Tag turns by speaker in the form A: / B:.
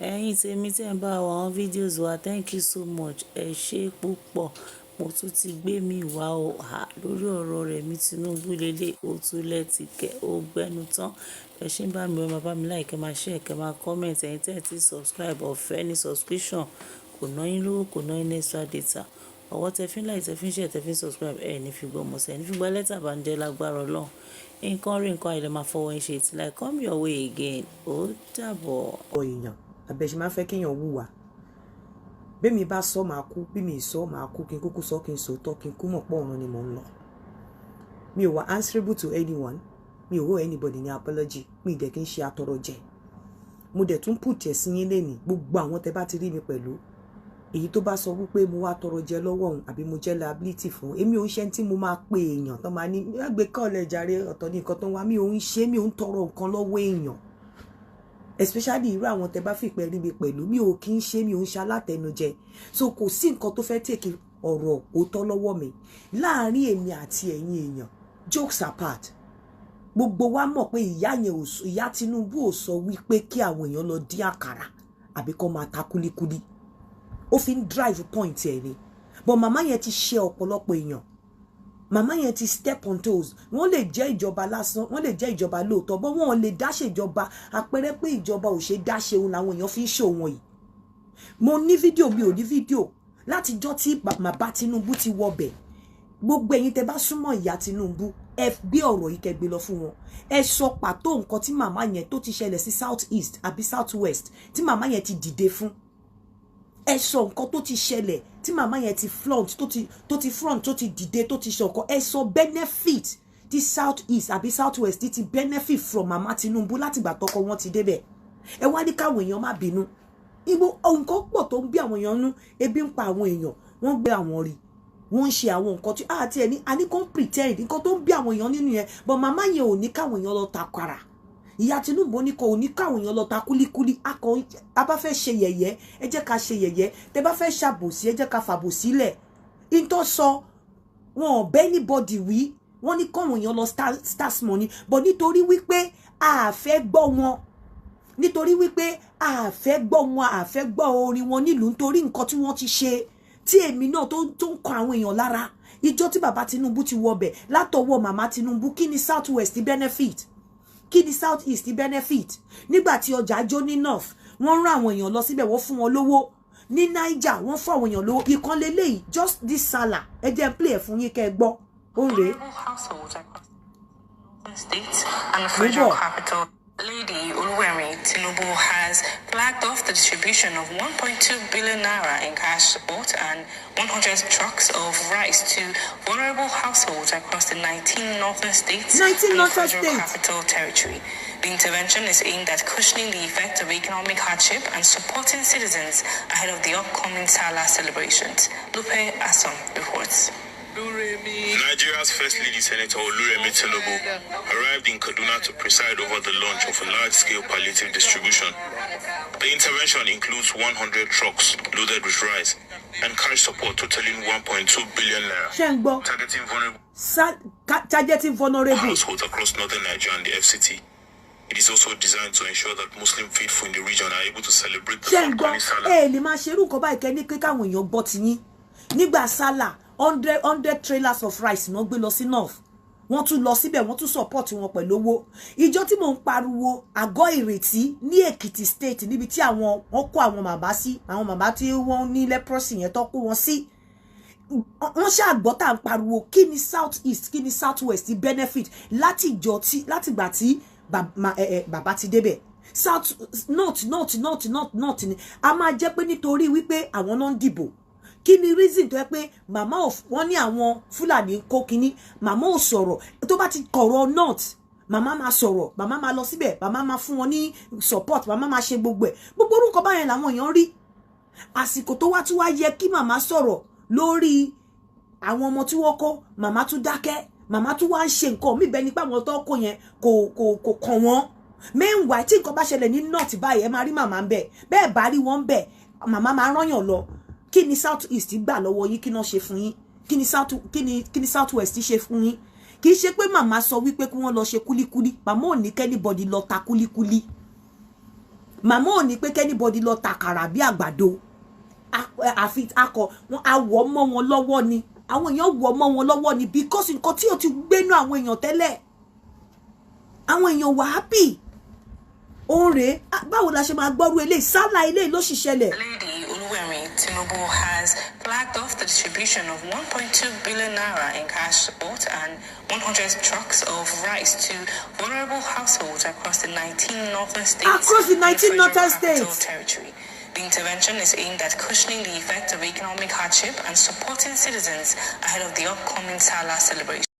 A: Ẹ̀yin tèmi tí ẹ̀ ń bá wa àwọn videos wa, thank you so much. Ẹ ṣé púpọ̀. Mo tún ti gbé mi wá o. Ha, lórí ọ̀rọ̀ Rẹ̀mí Tinubu lélẹ̀, ó tún lẹ́tìkẹ́, ó gbẹ́nu tán. Ẹ ṣé ń bá mi, ẹ máa bá mi like, ẹ máa share, kẹ máa comment. Ẹ̀yin tí ẹ ti subscribe, ọ̀fẹ́ ní subscription. Kò ná yín lówó, kò ná yín extra data. Ọwọ́ tẹ fi ń like, tẹ fi ń share, tẹ fi ń subscribe, ẹ ní fi gbọ́mọ sí, ẹ ní fi gba lẹ́tà ìbànújẹ́ lágbára Ọlọ́run. Nǹkan rí nǹkan àìlè máa fọwọ́ yín ṣe. Till I come your way again. Ó dàbọ̀.
B: Èèyàn àbẹ̀ṣe máa ń fẹ́ kéèyàn hùwà bẹ́mi bá sọ máa kú, bí mi sọ máa kú. Kí n kúkú sọ, kí n sòótọ́, kí n kú mọ̀ pọ̀ ọ̀run ni mò ń lọ. Mi ò wá answerable to anyone. Mi ò owe anybody ní apology. Mi ì dẹ̀ kí n ṣe atọrọ jẹ. Mo dẹ̀ tún put ẹ̀ sí yín lẹ́nìí. Gbogbo àwọn tẹ bá ti rí mi pẹ̀lú èyí tó bá sọ wípé mo wá tọrọ jẹ lọ́wọ́ òun àbí mo jẹ́ liability fún èmi, ò ń ṣe tí mo máa pe èèyàn tó máa ní gbé kọ́ọ̀lẹ̀ jàre. Ọ̀tọ̀ ní nǹkan tó ń wá. Mi ò ń ṣe, mi ò ń tọrọ nǹkan lọ́wọ́ èèyàn, especially irú àwọn tẹ bá fìpẹ́ rí mi pẹ̀lú. Mi ò kí ń ṣe, mi ò ń ṣe alátẹnujẹ. So kò sí nǹkan tó fẹ́ take ọ̀rọ̀ òótọ́ lọ́wọ́ mi láàárín èmi àti ẹ̀yin èèyàn. Jokes apart, gbogbo wa mọ̀ pé ìyá yẹn ò, ìyá Tinubu ò sọ wípé kí àwọn èèyàn lọ dín àkàrà àbí kó máa ta kúlíkúlí. Ó fi ń drive point ẹ̀ ni, but màmá yẹn ti ṣe ọ̀pọ̀lọpọ̀ èèyàn. Màmá yẹn ti step on toes. Wọ́n lè jẹ́ ìjọba lásán, wọ́n lè jẹ́ ìjọba lóòótọ́, bọ́ wọ́n lè dáṣèjọba. Àpẹẹrẹ pé ìjọba ò ṣe dáṣe òun làwọn èèyàn fi ń ṣòwò yìí. Mo ní fídíò, mi ò ní fídíò látijọ́ tí bàbá Tinubu ti wọbẹ̀. Gbogbo ẹ̀yin tẹ́ bá súnmọ́ ìyá Tinubu, ẹ gbé ọ̀rọ̀ yìí, kẹ́ gbé lọ fún wọn. Ẹ sọ pàtó nǹkan tí màmá yẹn tó ti ṣẹlẹ̀ sí South East àbí South West tí màmá yẹn ti dìde fún. Ẹ sọ nǹkan tó ti ṣẹlẹ̀ tí màmá yẹn ti front, tó ti front, tó ti dìde, tó ti ṣọ̀kan. Ẹ sọ benefit tí South East àbí South West ti benefit from màmá Tinubu látìgbà tọkọ wọn ti débẹ̀. Ẹ wá ní káwọn èèyàn má bínú. Ibo nǹkan pọ̀ tó ń bí àwọn èèyàn nú. Ebi ń pa àwọn èèyàn, wọ́n gbé àwọn rí, wọ́n ń ṣe àwọn nǹkan tí àti ẹni àní kò ń pretend nǹkan tó ń bí àwọn èèyàn nínú yẹn. But màmá yẹn ò ní káwọn èèyàn lọ takara. Ìyá Tinubu ní kò ní káwọn èèyàn lọ ta kúlíkúlí. Akọ a bá fẹ́ ṣe yẹ̀yẹ́, ẹ jẹ́ ká ṣe yẹ̀yẹ́. Tẹ bá fẹ́ ṣàbòsí, ẹ jẹ́ ká fàbòsí lẹ̀. Ìtọ́ sọ wọn ò bẹ́ anybody wí. Wọ́n ní káwọn èèyàn lọ start money, but nítorí wípé a fẹ́ gbọ́ wọn, nítorí wípé a fẹ́ gbọ́ wọn, a fẹ́ gbọ́ orin wọn nílùú, nítorí nǹkan tí wọ́n ti ṣe tí èmi náà tó ń kọ àwọn èèyàn lára. Ìjọ tí bàbá Tinubu ti wọbẹ̀ látọwọ́ màmá Tinubu, kí ni South West benefit? Kí ni South East benefit? Nígbà tí ọjà jó ní North, wọ́n rán àwọn èèyàn lọ síbẹ̀, wọ́n fún wọn lówó. Ní Niger, wọ́n fún àwọn èèyàn lówó. Ìkan lélẹ́yìí, just this Sallah. Ẹ jẹ́ n play ẹ̀ fún yín kẹ́ ẹ gbọ́. Ó rèé.
C: States and the federal capital. Lady Oluremi Tinubu has flagged off the distribution of 1.2 billion naira in cash support and 100 trucks of rice to vulnerable households across the 19 northern states
B: 19
C: and the
B: northern
C: federal
B: states.
C: Capital Territory. The intervention is aimed at cushioning the effect of economic hardship and supporting citizens ahead of the upcoming Salah celebrations. Lupe Asom reports.
D: Nigeria's First Lady, Senator Oluremi Tinubu, arrived in Kaduna to preside over the launch of a large-scale palliative distribution. The intervention includes 100 trucks loaded with rice and cash support totaling 1.2 billion naira,
B: Ṣé ń gbọ́?
D: targeting vulnerable
B: Targeting vulnerable
D: households across northern Nigeria and the FCT. It is also designed to ensure that Muslim faithful in the region are able to celebrate the
B: Ṣé ń gbọ́?
D: forthcoming Salah.
B: Ẹ lè máa ṣerú nǹkan báyìí kẹ́ ní pé káwọn èèyàn gbọ́ tiyín. Nígbà Sallah, hundred hundred trailers of rice náà gbé lọ sí North. Wọ́n tún lọ síbẹ̀, wọ́n tún support wọn pẹ̀lú owó. Ìjọ tí mò ń pariwo àgọ́ Ìrètí ní Èkìtì State, níbi tí àwọn wọ́n kó àwọn màmá sí, àwọn màmá tí wọ́n ní leprosy yẹn tó kó wọn sí, wọ́n ṣàgbọ́ tá à ń pariwo. Kí ni South East, kí ni South West benefit látìjọ tí látìgbà tí bàbá ti débẹ̀? South, North, North, North, North, North ni a máa jẹ́ pé nítorí wípé àwọn náà ń dìbò. Kí ni reason tó yẹ pé màmá ò wọ́n ní àwọn Fúlàní ń kó kínní, màmá ò sọ̀rọ̀? Tó bá ti kọ̀rọ̀ North, màmá máa sọ̀rọ̀, màmá máa lọ síbẹ̀, màmá máa fún wọn ní support, màmá máa ṣe gbogbo ẹ̀. Gbogbo orúkọ báyẹn làwọn èèyàn rí. Àsìkò tó wá tún wá yẹ kí màmá sọ̀rọ̀ lórí àwọn ọmọ tí wọ́n kó, màmá tún dákẹ́. Màmá tún wá ń ṣe nǹkan mí bẹ́ẹ̀ nípa àwọn tó kó yẹn kò kàn wọ́n. Meanwhile, tí nǹkan bá ṣẹlẹ̀ ní North báyìí, ẹ máa rí màmá ń bẹ̀. Bẹ́ẹ̀ bá rí wọn bẹ̀, màmá máa rányàn lọ. Kí ni South East gbà lọ́wọ́ yín? Kí náà ṣe fún yín? Kí ni South West ṣe fún yín? Kì í ṣe pé màmá sọ wípé kí wọ́n lọ ṣe kúlíkúlí. Màmá ò ní kí anybody lọ ta kúlíkúlí. Màmá ò ní pé kí anybody lọ tàkàrà bí àgbàdo. Àfi akọ wọn awọ mọ́ wọn lọ́wọ́ ni, àwọn èèyàn wọ̀ mọ́ wọn lọ́wọ́ ni, because nǹkan tí o ti gbénú àwọn èèyàn tẹ́lẹ̀, àwọn èèyàn wà happy. Òun rèé. Báwo la ṣe máa gbọ́rú eléyìí? Sálà eléyìí ló sì ṣẹlẹ̀.
C: Lady Oluwemi Tinubu has flagged off the distribution of 1.2 billion naira in cash support and 100 trucks of rice to vulnerable households across the 19 northern states
B: Across the
C: and
B: 19
C: Federal
B: northern
C: Capital
B: states.
C: Territory. The intervention is aimed at cushioning the effect of economic hardship and supporting citizens ahead of the upcoming Salah celebration.